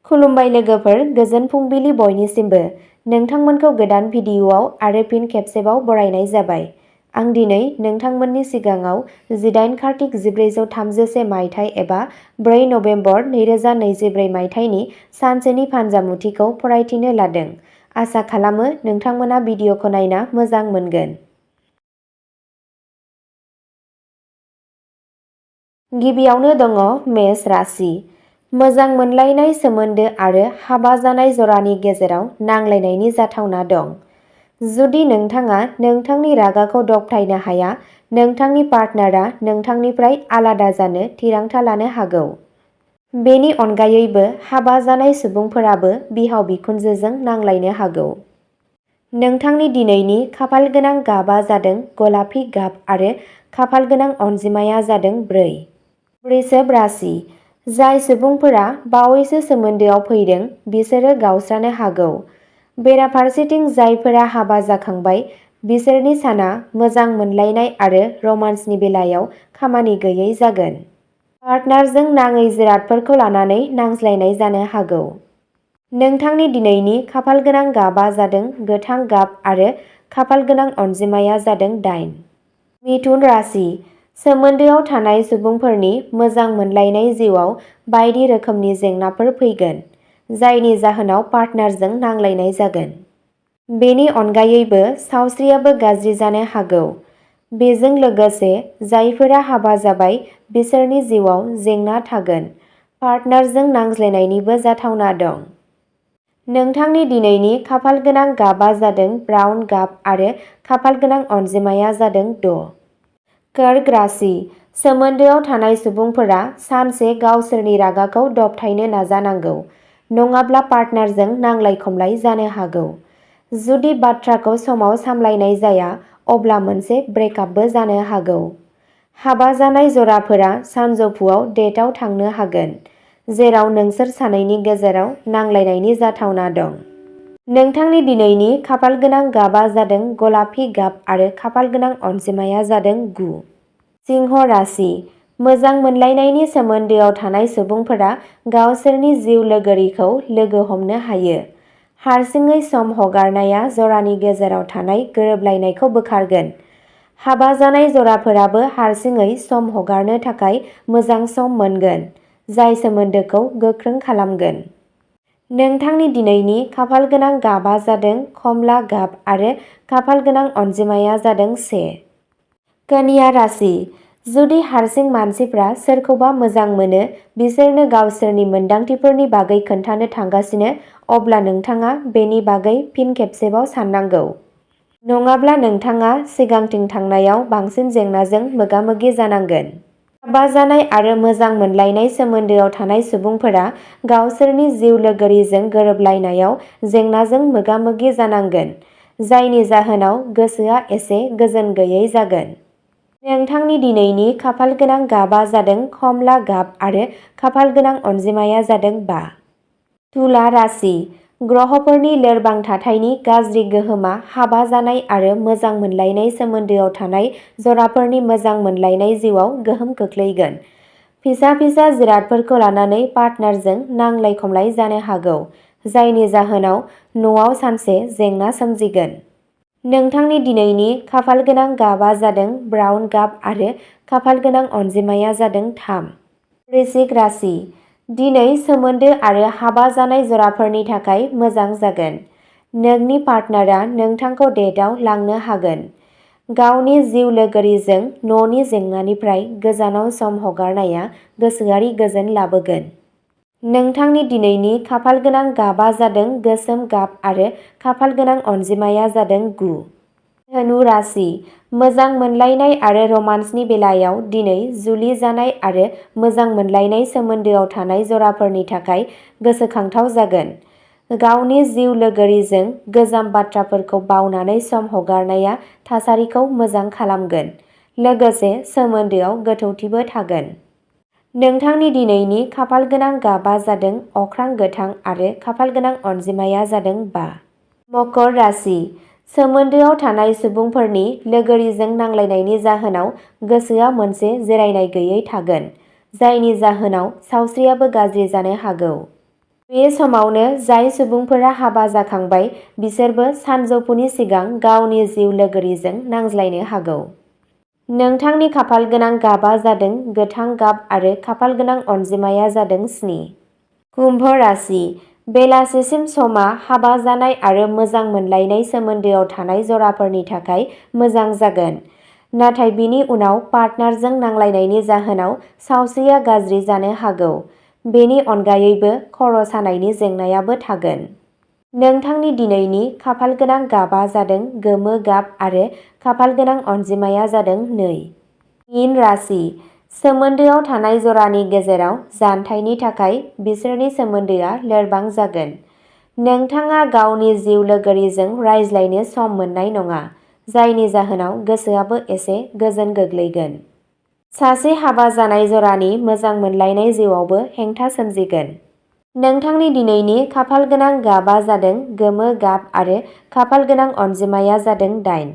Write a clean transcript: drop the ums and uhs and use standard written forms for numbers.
खुलुमबाय लोगोफोर, गोजोन फुंबिलि बयनिसिमबो। नोंथांमोनखौ गोदान भिडिअ'आव आरो फिन खेबसेबाव बरायनाय जाबाय। आं दिनै नोंथांमोननि सिगाङाव 18 कार्तिक 1433 मायथाइ एबा 4 नभेम्बर 2024 मायथाइनि सानसेनि फानजामुथिखौ फरायथिनो लादों। आसा खालामो नोंथांमोना भिडिअ'खौ नायना मोजां मोनगोन। गिबियावनो दङ मेष राशि। मोजां मोनलायनाय सोमोन्दो आरो हाबा जानाय जरानि गेजेराव नांलायनायनि जाथावना दं। जुदि नोंथाङा नोंथांनि रागाखौ दबथायनो हाया, नोंथांनि पार्टनारआ नोंथांनिफ्राय आलादा जानो थिरांथा लानो हागौ। बेनि अनगायैबो हाबा जानाय सुबुंफोराबो बिहाव बिखुनजोजों नांलायनो हागौ। नोंथांनि दिनैनि खाफालगोनां गाबआ जादों गलापि गाब आरो खाफालगोनां अनजिमाया जादों 4। वृषभ राशि। जाय सुबुंफोरा बावैसो सोमोन्दोआव फैदों बिसोरो गावस्रानो हागौ। बेराफारसेथिं जायफोरा हाबा जाखांबाय बिसोरनि साना मोजां मोनलायनाय आरो रमान्सनि बेलायाव खामानि गैयै जागोन। पार्टनारजों नाङै जिरादफोरखौ लानानै नांज्लायनाय जानो हागौ। नोंथांनि दिनैनि खाफालगोनां गाबआ जादों गोथां गाब आरो खाफालगोनां अनजिमाया जादों 8। मिथुन राशि। सोमोन्दोआव थानाय सुबुंफोरनि मोजां मोनलायनाय जिउआव बायदि रोखोमनि जेंनाफोर फैगोन, जायनि जाहोनाव पार्टनारजों नांलायनाय जागोन। बेनि अनगायैबो सावस्रियाबो गाज्रि जानो हागौ। बेजों लोगोसे जायफोरा हाबा जाबाय बिसोरनि जिउआव जेंना थागोन। पार्टनारजों नांज्लायनायनिबो जाथावना दं। नोंथांनि दिनैनि खाफालगोनां गाबआ जादों ब्राउन गाब आरो खाफालगोनां अनजिमाया जादों 6। कर्क राशि। सोमोन्दोआव थानाय सुबुंफोरा सानसे गावसोरनि रागाखौ दबथायनो नाजानांगौ, नङाब्ला पार्टनारजों नांलाय खमलाय जानो हागौ। जुदि बाथ्राखौ समाव सामलायनाय जाया अब्ला मोनसे ब्रेकआपबो जानो हागौ। हाबा जानाय जराफोरा सानजौफुआव डेटआव थांनो हागोन, जेराव नोंसोर सानैनि गेजेराव नांलायनायनि जाथावना दं। नोंथांनि दिनैनि खाफालगोनां गाबआ जादों गलापि गाब आरो खाफालगोनां अनजिमाया जादों 9। सिंह राशि। मोजां मोनलायनायनि सोमोन्दोआव थानाय सुबुंफोरा गावसोरनि जिउ लोगोरिखौ लोगो हमनो हायो। हारसिङै सम हगारनाया जरानि गेजेराव थानाय गोरोबलायनायखौ बोखारगोन। हाबा जानाय जराफोराबो हारसिङै सम हगारनो थाखाय मोजां सम मोनगोन, जाय सोमोन्दोखौ गोख्रों खालामगोन। नोंथांनि दिनैनि खाफालगोनां गाबआ जादों खमला गाब आरो खाफालगोनां अनजिमाया जादों 1। कन्या राशि। जुदि हारसिं मानसिफ्रा सोरखौबा मोजां मोनो बिसोरनो गावसोरनि मोन्दांथिफोरनि बागै खोन्थानो थांगासिनो, अब्ला नोंथाङा बेनि बागै फिन खेबसेबाव साननांगौ। नङाब्ला नोंथाङा सिगांथिं थांनायाव बांसिन जेंनाजों मोगा-मोगि जानांगोन। हाबा जानाय आरो मोजां मोनलायनाय सोमोन्दोआव थानाय सुबुंफोरा गावसोरनि जिउ लोगोरिजों गोरोबलायनायाव जेंनाजों मोगा-मोगि जानांगोन, जायनि जाहोनाव गोसोआ एसे गोजोन गैयै जागोन। नोंथांनि दिनैनि खाफालगोनां गाबआ जादों खमला गाब आरो खाफालगोनां अनजिमाया जादों 5। तुला राशि। ग्रहफोरनि लोरबां थाथायनि गाज्रि गोहोमा हाबा जानाय आरो मोजां मोनलायनाय सोमोन्दोआव थानाय जराफोरनि मोजां मोनलायनाय जिउआव गोहोम खोख्लैगोन। फिसा-फिसा जिरादफोरखौ लानानै पार्टनारजों नांलाय खमलाय जानो हागौ, जायनि जाहोनाव न'आव सानसे जेंना सोमजिगोन। नोंथांनि दिनैनि खाफालगोनां गाबआ जादों ब्राउन गाब आरो खाफालगोनां अनजिमाया जादों 3। वृश्चिक राशि। दिनै सोमोन्दो आरो हाबा जानाय जराफोरनि थाखाय मोजां जागोन। नोंनि पार्टनारआ नोंथांखौ डेटआव लांनो हागोन। गावनि जिउ लोगोरिजों न'नि जेंनानिफ्राय गोजानाव सम हगारनाया गोसोआरि गोजोन लाबोगोन। नोंथांनि दिनैनि खाफालगोनां गाबआ जादों गोसोम गाब आरो खाफालगोनां अनजिमाया जादों 9। धनु राशि। मोजां मोनलायनाय आरो रमान्सनि बेलायाव दिनै जुलि जानाय आरो मोजां मोनलायनाय सोमोन्दोआव थानाय जराफोरनि थाखाय गोसोखांथाव जागोन। गावनि जिउ लोगोरिजों गोजाम बाथ्राफोरखौ बावनानै सम हगारनाया थासारिखौ मोजां खालामगोन, लोगोसे सोमोन्दोआव गोथौथिबो थागोन। नोंथांनि दिनैनि खाफालगोनां गाबआ जादों अख्रां गोथां आरो खाफालगोनां अनजिमाया जादों 5। मकर राशि। सोमोन्दोआव थानाय सुबुंफोरनि लोगोरिजों नांलायनायनि जाहोनाव गोसोआ मोनसे जिरायनाय गैयै थागोन, जायनि जाहोनाव सावस्रियाबो गाज्रि जानो हागौ। बे समावनो जाय सुबुंफोरा हाबा जाखांबाय बिसोरबो सानजौफुनि सिगां गावनि जिउ लोगोरिजों नांज्लायनो हागौ। नोंथांनि खाफाल गोनां गाबआ जादों गोथां गाब आरो खाफाल गोनां अनजिमाया जादों 7। कुम्भ राशि। बेलासिसिम समा हाबा जानाय आरो मोजां मोनलायनाय सोमोन्दोआव थानाय जराफोरनि थाखाय मोजां जागोन। नाथाय बिनि उनाव पार्टनारजों नांलायनायनि जाहोनाव सावस्रिया गाज्रि जानो हागौ। बेनि अनगायैबो खर' सानायनि जेंनायाबो थागोन। नोंथांनि दिनैनि खाफाल गोनां गाबआ जादों गोमो गाब आरो खाफाल गोनां अनजिमाया जादों 2। मीन राशि। सोमोन्दोआव थानाय जरानि गेजेराव जानथायनि थाखाय बिसोरनि सोमोन्दोआ लोरबां जागोन। नोंथाङा गावनि जिउ लोगोरिजों रायज्लायनो सम मोननाय नङा, जायनि जाहोनाव गोसोआबो एसे गोजोन गोग्लैगोन। सासे हाबा जानाय जरानि मोजां मोनलायनाय जिउआवबो हेंथा सोमजिगोन। नोंथांनि दिनैनि खाफाल गोनां गाबआ जादों गोमो गाब आरो खाफाल गोनां अनजिमाया जादों 8।